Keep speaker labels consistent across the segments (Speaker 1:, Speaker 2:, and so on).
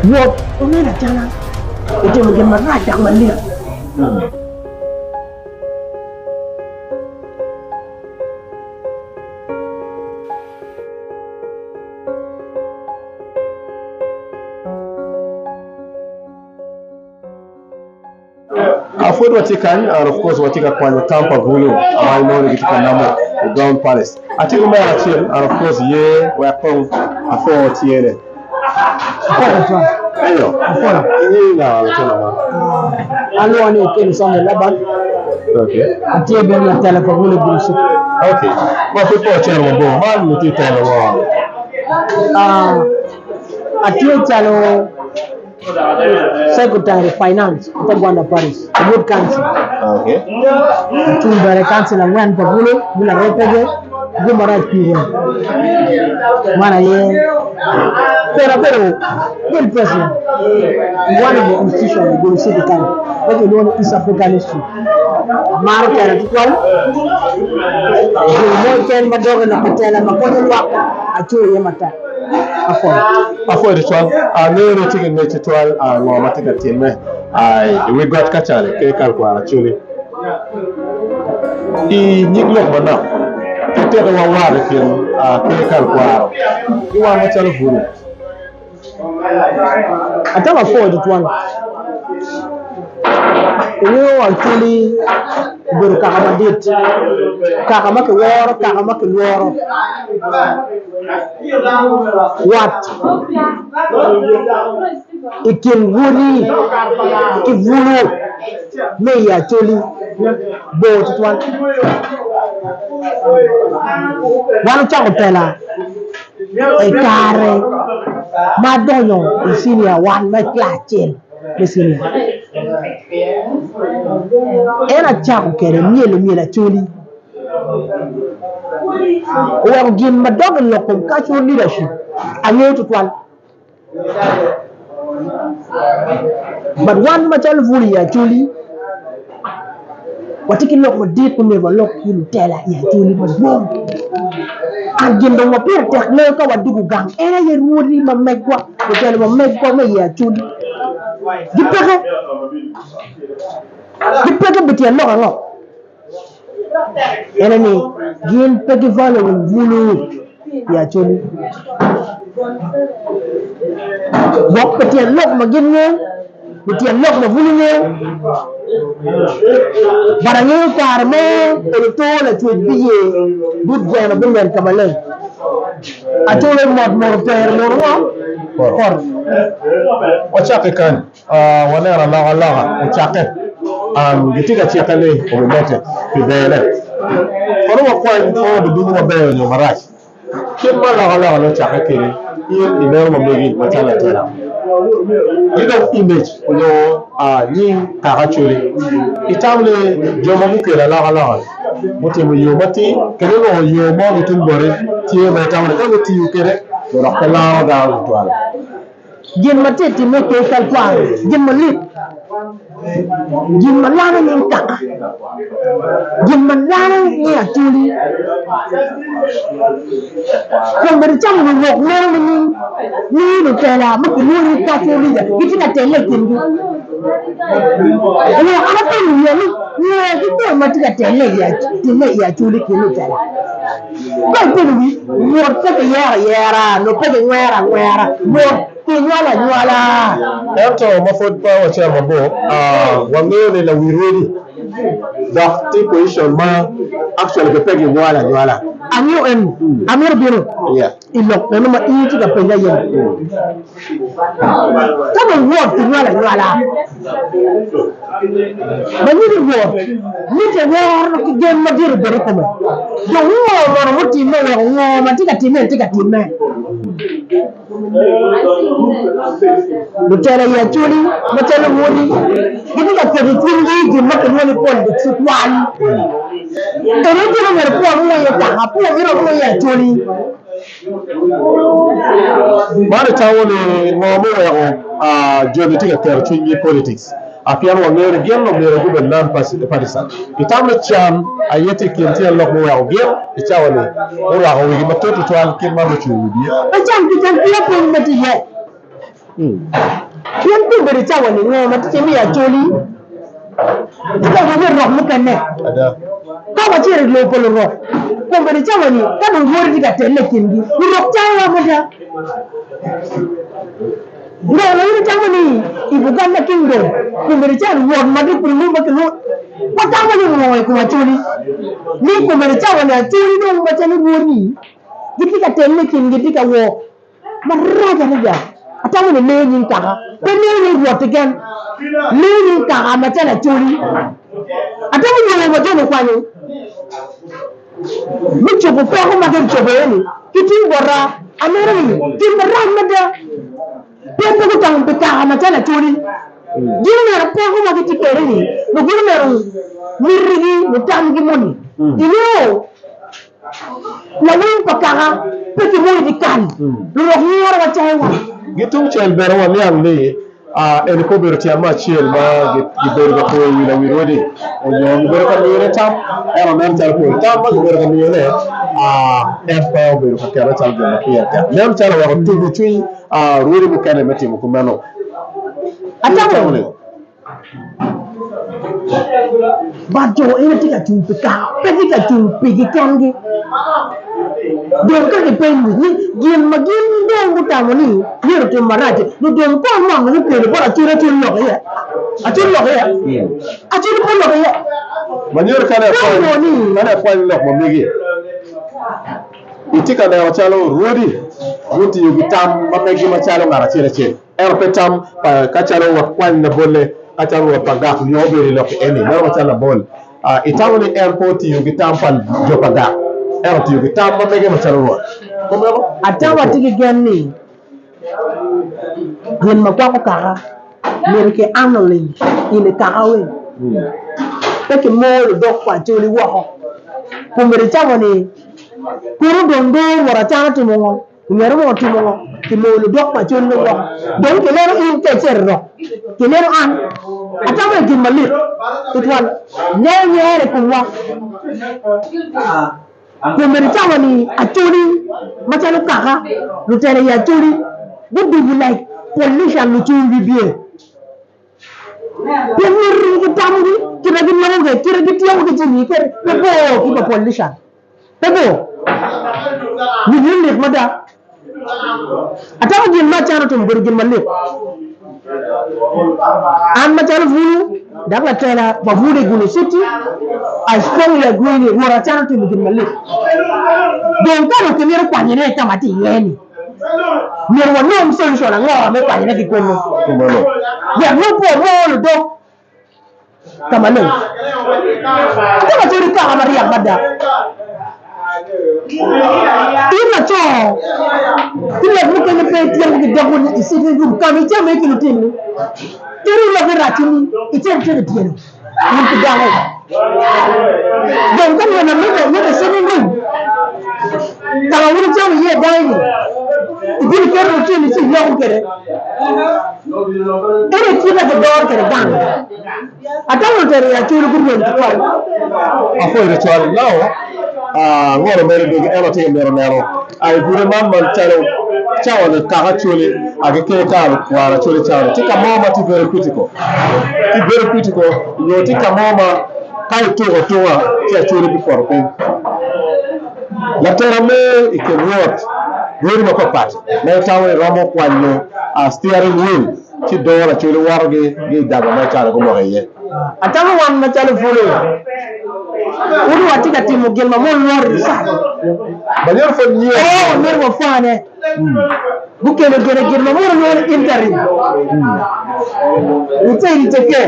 Speaker 1: Rwot oneno Acana otimo gin marac dok malit.
Speaker 2: Pud watye kany and of course watye ka kwanyo tam pa bulu ma inongo ni gitye ka namo i Brown Palace. Atye ki omera acel and of course ye wek kong apwo tyene. Eyo, ingeyo nga latin ama?
Speaker 1: Alwongo ni Okello Samuel Laban.
Speaker 2: Okay.
Speaker 1: Atye bene latela pa Bulu Gulu City.
Speaker 2: Okay. Ma pe pe wacito mabor, man nyo tye i telo ngo?
Speaker 1: Ah, atye calo Secretary Finance ite Gwanda Parish, Ward Council.
Speaker 2: Okay.
Speaker 1: Acung bene council angwen pa Bulu, Bulu Aropege, Gumarac Pire. Man aye pera abedo guild president in one of the institution i Gulu City kany ma kilwongo ni East African Institute. Amaro tela tutwal, gin mo keken ma dok i lok pa tela ma konyo lwak acung iye matek. Apwoyo.
Speaker 2: Apwoyo tutwal. Angeyo ni itye ki ngec tutwal ngo ma tye ka timme i wi got kacali ki kal kwaro Acholi. I nyig lok manok, pe teke wa war i kin ker kal kwaro ki wan macalo bulu.
Speaker 1: Atamo apwoyo tutwal. Ingeyo Acholi obedo kaka madit, kaka ma kiworo, kaka ma kilworo. Wat i kin rwodi ki bulu me i Acholi bor tutwal. Wan ocako tela i kare ma adonyo i cinia one me kilac acel me cinia en acako kwede myelo myel Acholi. Oweko gin ma dok i lok kom cultural leadership angeyo tutwal. But wan macalo bulu i Acholi watye ki lok madit ma myero walok ki lutela i Acholi madwong. And gin dong ma pire tek loyo ka wadwogo gang en aye rwodi ma megwa, lutela ma megwa me i Acholi gipeke. Gipeke pi tyen lok ango? Ene ni gin pe givalo wi bulu i Acholi. Gwok pi tyen lok ma gin ngeyo, pi tyen lok ma bulu ngeyo. But angeyo kare mo olo to lacwec biye but gweno binen ka maleng. Acholi mot mot otero mono ngo? Poto.
Speaker 2: Wacakke kany. Waneno alokaloka ocakke. Gitye ka cikke ni obimedde pi berne. Kono wakwany kwo obidugo maber nyo marac. Kit ma alokaloka-ni ocakke kwede, in ineno ma megi macalo latela. Ki dong image onyo nying kaka Acholi. Itamo ni jo ma gukelo alokaloka-ni gutimo yo matir kede onongo yo mo ki tung boti tye ma itamo ni ka gutiyo kwede dok pe laro dano tutwal.
Speaker 1: Gin ma tye timme i ker kalkwaro, gin malit, gin ma lano nying kaka, gin ma lano nying Acholi. Kun bene icamo lurok meno nining ni lutela ma kilwongo ni cultural leader gitye ka telle i kingi? Omiyo an apenyo wiya ni, ngo kikome ma tye ka telle i Acholi i kin lutela? Ka ipenyo wi Rwot pe kiyero ayera, nyo pe kingwero angwera, Rwot kinywalo anywala.
Speaker 2: Ento ma pwod pe wacito mabor, wangeyo ni lawi rwodi dok tye i position ma actually pe kinywalo anywala.
Speaker 1: Angeyo en, amito bino i lok meno ma in itye ka penya iye-ni. Ka dong Rwot kinywalo anywala, ma nyingi Rwot, mitte woro ki gen madit obed i kome. Dong ngo mono mutimme weko ngo ma tye ka timme-ni tye ka timme? Lutela i Acholi macalo Rwodi gitye ka keto cwinygi i gin ma kilwongo ni politics tutwal. Eno gin omyero pe wamwoyo kaka, pe wamito wamwoyo Acholi.
Speaker 2: Man itamo ni ngo muweko joni tye ka keto cwinygi i politics? Pien wangeyo ni gin omyero gubed non-partisan. Itamo ni can aye tye i kin tyen lok muweko gin i cawa-ni gurwako wigi matut tutwal kit ma gucung i wibye?
Speaker 1: Pe can ki can pire piny ma tye iye. Pien kombeddi cawa-ni ngo ma tye cimo i Acholi ki dok wa rok mukene? Ka wacito i lobo pa lurok, kombeddi cawa-ni ka dong rwodi tye ka telle i kingi, lurok cayowa mada. Ngo ma in itamo ni i Buganda Kingdom kombeddi cawa-ni wot ma tye kunu ma kilwongo watamo ni ngo i kom Acholi? Ni kombeddi cawa-ni Acholi dong macalo rwodi gitye ka telle i kingi tye ka wok. Marac adada, atamo ni leyo nying kaka, pe leyo nying Rwot keken, leyo nying kaka macalo Acholi. Atamo yo ma jo-ni okwanyo me cobo peko ma gicobo iye-ni ki tung bota, aneno ni gin marac mada, pien pe gutamo pi kaka macalo Acholi. Gin oneno peko ma gitye kwede-ni, dok gin oneno mitigi nyo tamgi moni. Ingeyo? Lawiny pa kaka pe ki moyo dyekal, lurok nyero wa cayo wa.
Speaker 2: Ki tungcel bene waniang ni eni pe obedo tyen me acel ma gibedo ka poyo wi lawil rwodi onyo gibedo ka miyone tam, ento nen calo pol tam ma gibedo ka miyone en pe obedo ka kete calo gin ma pire tek. Nen calo oweko tugo cwiny rwodi mukene me timo kumeno.
Speaker 1: Atamo. But jo eno tye ka cung pi kaka, pe tye ka cung pigi kengi. Dong ka kipenyo ni gin ma gin dong gutamo ni myero otim marac-ci, nyo dong kong ngo ma gukelo bot Acoli, Acoli lok iye? Acoli lok iye? Acoli pe olok iye.
Speaker 2: Ma nyuto kadi akwany lok ma megi. Itye ka neno calo rwodi gutiyo ki tam ma megi macalo ngat acel acel. Ento pe tam pa ka calo wakwany labolle ka calo rwot pa gak nyo obedo i lok eni meno macalo labol. Itamo ni en pe otiyo ki tam pa jo pa gak ento otiyo ki tam ma mege macalo rwot. Kumeno?
Speaker 1: Atamo atye ki gen ni gin ma kwako kaka myero ki annoling in i kaka weng pe ki molo dog pa Acholi woko kombedo cawa ni kunu dong dong rwot Acana timo ngo? Omyero mo otimo ngo? Kimolo dog pa col me woko. Dong kineno in ka icito i rok, kineno an. Atamo i gin malik tutwal. Nyayo nyere i komwa. Komedi cawa ni Acholi macalo kaka, lutela i Acholi gudubu like politician lucung wi bye. Pien myero ki tamgi, kite giloko kwede, kite gityeko ki jami kwede pe bor ki pa politician. Pe bor. Wigi olik mada. Atamo gin ma Achan otimo obedo gin malik. An macalo bulu dok latela pa bulu i Gulu City, I strongly agree ni Rwot Achan otimo gin malik. Dong ka dong kimito kwanyone ka ma tye iye-ni, myero wanong solution ango me kwanyone ki kunu wek nongo pe wamor ludok. Ka maleng. Atye ka cwero kaka maryek mada. In laco, ki lok mukene pe ityeko ki doko ni i sitting room ka ma icamo iye ki lutinni. Tere i lok me racci-ni, icito icito i tyelo in ki dako. Dong ka nino mitte mitte i sitting room ka ma wun wucamo iye dining, ibino iketo lutinni ci iloko kwede. Ento i kit ma gidoro kwede gang, atamo otero i Acholi gurweny tutwal.
Speaker 2: Apwoyo tutwal. Now, angolo mere ducu en atye ka mito neno i gure man man calo cawa ni kaka Acholi agikene kare kwaro Acholi cawa ni tye ka mo ma tye very critical tye very critical nyo tye ka mo ma ka ituko atuka ci Acholi bipoto piny. Latela mo i kin rwot rwodi mapatpat ma itamo ni romo kwanyo steering wheel ci doro lacwele wotogi ki i daba ma icalo gumoko iye.
Speaker 1: Atamo wan macalo pwonyo, pud watye ka timo gin ma mon lworo i calo.
Speaker 2: Manyero pwod nyen.
Speaker 1: Oo, myero wapwane. Gukelo gire gin ma mon lworo ni interim. Wuter i teke.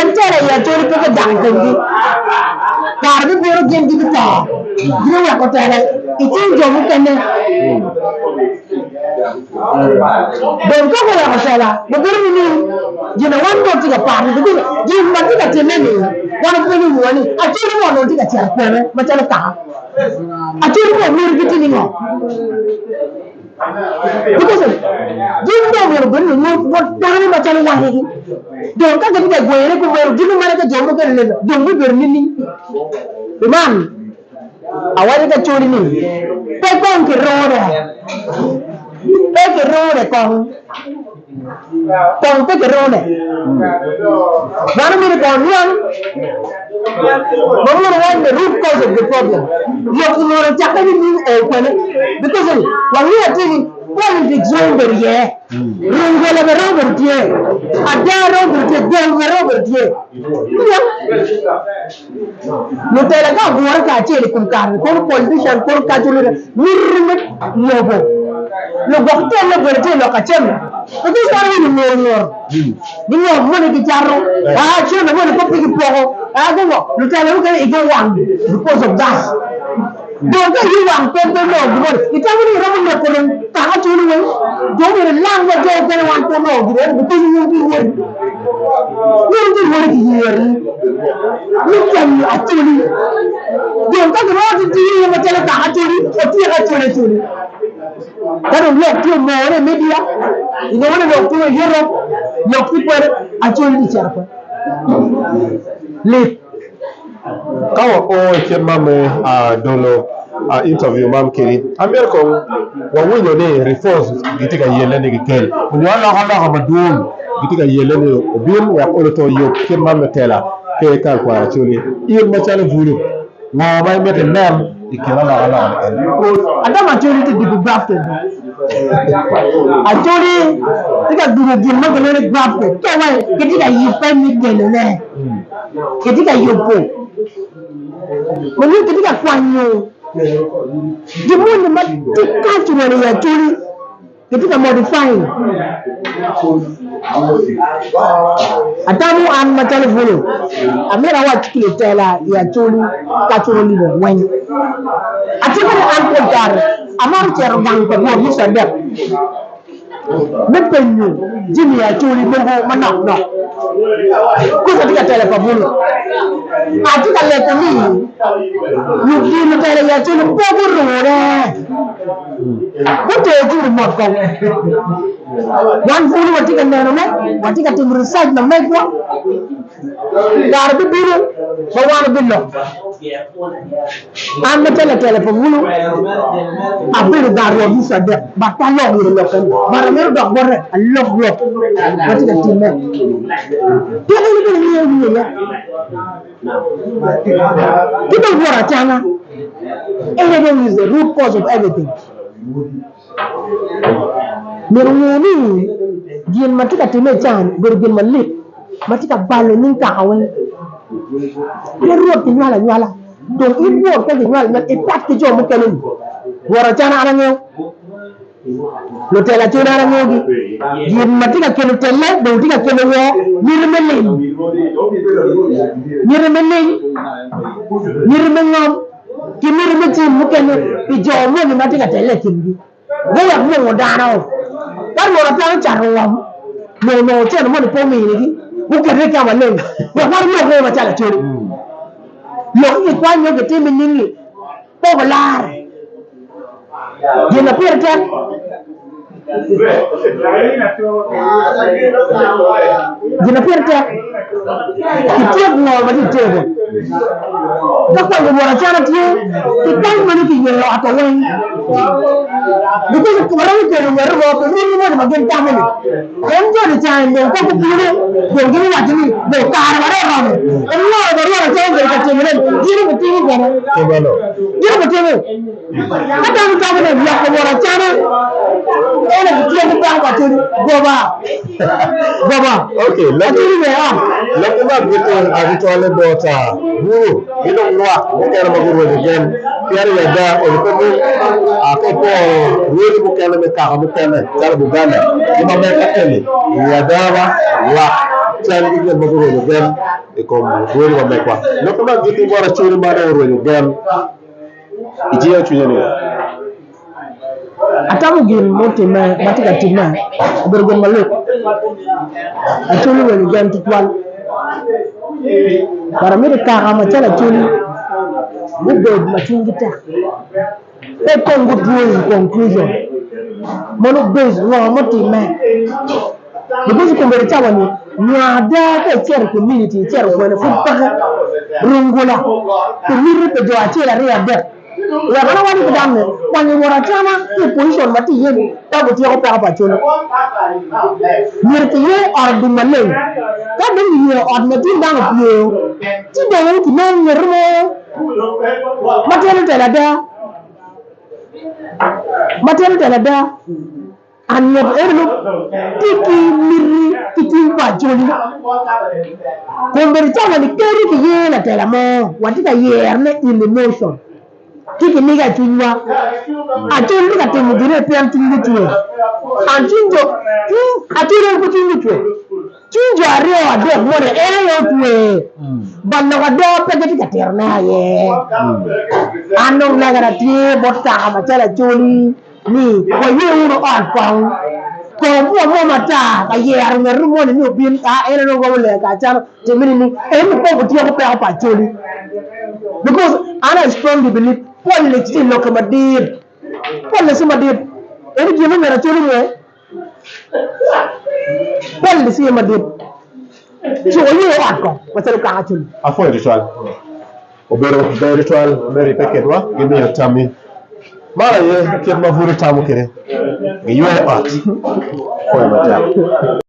Speaker 1: En tela i Acholi pe gudako i komgi. Kare bibino gin gibito, gibiweko tela i cing jo mukene. Dong ka guweko tela, gubedo nining? Gin ma wan dong tye ka paro ni gin ma tye ka timme-ni, wan wapenyo wiwa ni, 'Acholi mo onongo tye ka cito kwene macalo kaka? Acholi mo myero giti ningo? Because gin dong myero obed ni ngut bot dano macalo wangi. Dong ka gitye ka gwene kumeno, gin mana ka jo mukene neno, dong bibedo nining? Pi man, awaco ki Acholi ni, pe kong kirone. Pe kirune kong. Kong pe kirune. Wan omyero kong oniang ma myero wan the root cause of the problem. Lok omyero ocakke ni ning o kwene because ni wangeyo atir ni politics romo bedo iye, rungwele bene romo bedo tye, ada romo bedo tye, gol bene romo bedo tye. Niang? Lutela ka ogure kacel i kom kare-ni, kono politician, kono cultural leader, miti me lobo, lugwok telle obedo tye i lok acel-li. Because wan winyo nguru nguru ni ngo moni kicato, aa cente moni pe kipoko, aa gungo, lutela mukene igi owang because of that. Dong ka igi owang pe pe nongo gin moni, itamo ni iromo neko dong kaka culi weng, dong myero ilang wa jo mukene wan pe onongo gin eno because in tye wodi. In tye wodi ki yeri me kwanyo acholi. Dong ka gin mo tye tye macalo kaka acholi, otyeko acholi acholi. Ka dong lok tye omore i media, inongo ni lok tye i Europe, lok tye kwede, acholi tye cito kwede. Lit.
Speaker 2: Ka wa o i kit man me dolo interview man kedi, amito kong wawinyo ni reforms gitye ka yelle ni gikel onyo alokaloka madwong gitye ka yelle ni obin wek olo to oyub kit man me tela ker kal kwaro Acholi. In macalo bulu, ngo ma imito inen i kin alokaloka ni eni?
Speaker 1: Adam Acholi tye diko grafted. Acholi tye ka dugo gin ma kilwongo ni grafted. Ka wa kitye ka yubbe me kelone. Kitye ka yubo ma nyo kitye ka kwanyo gin moni ma tye cultural i Acholi kitye ka modifying. Atamo an macalo bulu amito awac ki lutela i Acholi cultural leader weng atye ni an pol kare amaro cito gang pa Rwot Musa Adek me penyo jami acholi mogo manok nok. Kono atye ka telo pa bulu, atye ka lego ni ludito lutelo i acholi pe gurune, guter cur mot kong. Wan bulu watye ka nenone, watye ka timo research ma megwa. Kare bibino ma wan wabilok. An macalo latela pa bulu, abedo gar Rwot nucu adek, but pe alok ire lok eni, but amito dok bote alok lok ma tye ka timme. Pien in ibene ingeyo wiye ya. Ki dong Rwot acanga, everything is the root cause of everything. Myero onge ni gin ma tye ka timme i caa-ni obedo gin malit ma tye ka balo nying kaka weng. Pien Rwot kinywalo anywala, dong in Rwot ka kinywalo anywala ipat ki jo mukene-ni. Rwot acana an angeyo, lutela acona an angeyogi, gin ma tye ka kelo telle dong tye ka kelo woo, miti me lim, miti me lim, miti me ngom. ki miti me tim mukene pi jo moni ma tye ka telle i kingi. Guwek nongo dano. Ka Rwot atwero cato ngom, nongo nongo cente moni pe ominigi, gukete ka maleng wek wan olok macalo acholi. Lok ki kwanyo gitimo nining-ngi pe olar. Gin ma pire tek. Gin ma pire tek, kityek ngo ma tye itego. Ka kwanyo bwot acana tye, kikwany meno kiyweyo ot weng. Because waromo kelo ngete mo pi miti moni ma gin tamo ni en joni cani dong ka gubino dong gin waco ni dong kare wa dong oromo. En ngo ma rwot acana obedo ka timone gin obitimo kwede. Gin obitimo. Ka dano tamo ni loko wot acama, en obityeko peko pa Acholi. Goba! Goba!
Speaker 2: Okay, lok
Speaker 1: Acholi ber ot.
Speaker 2: Lok ma agikki agitwale bot bulu ki dong lwak mukene ma gurwenyo gen pien i ada eni pe mung ka iporo rwodi mukene me kaka mukene calo Buganda ki ma mega eni i ada ba lwak cal ki gin ma gurwenyo gen i kom rwodi ma megwa. Lok ma agikki bot Acholi ma dong orwenyo gen Ijingo cwinya ni.
Speaker 1: Atamo gin mutimme ma tye ka timme obedo gin malit. Acholi rwenyo gen tutwal. But amito kaka macalo acholi gubed ma cwinygi tek. Pe kong gutwo in conclusion mono base ngo mutimme. Because i kombeddi cawa ni nyo ada ka icito i community icito kwene pud peke rungula pi miti pa jo acel aryo adek. Wek an awac ki dano ni, kwanyo wot acama ki i position ma tye iye ni pe gutyeko peko pa Acholi. Myero kiyer ot odum maleng. Ka dong giyero ot ma cwiny dano opyeo, ci dong kinongo nget mo ma tyene telo ada. Ma tyene telo ada. An ngat eno nongo tye ki miti ki cwiny pa Acholi. Kombeddi cawa ni kadi ki ye latela mo, watye ka yerone in emotion ki kiniga i cwinywa. Acholi tye ka timo gine pien cwinygi ocwer. An cwiny jo, cwiny Acholi aye pe cwinygi ocwer. Cwiny jo aryo adek moni en aye ocwer. But lok ada pe gitye ka tirone aye. An dong legana tye bot kaka macalo Acholi. Ni, Waye wunu ot kong. Kong bwom mo matar ka yero ngat moni ni obin, a en aye romo lega kacalo timme ni ni en ni pe otyeko peko pa Acholi. Because an I strongly believe politics tye lokke madit. Politics tye madit. Eni gin ma myero Acholi onge. Politics tye madit. So waye ot kong macalo kaka Acholi.
Speaker 2: Apwoyo tutwal. Obedo ber tutwal me ribbe kedwa ki miyo tammi. Man aye kit ma bute tamo kwede. Giywe ot. Pwoyo matek.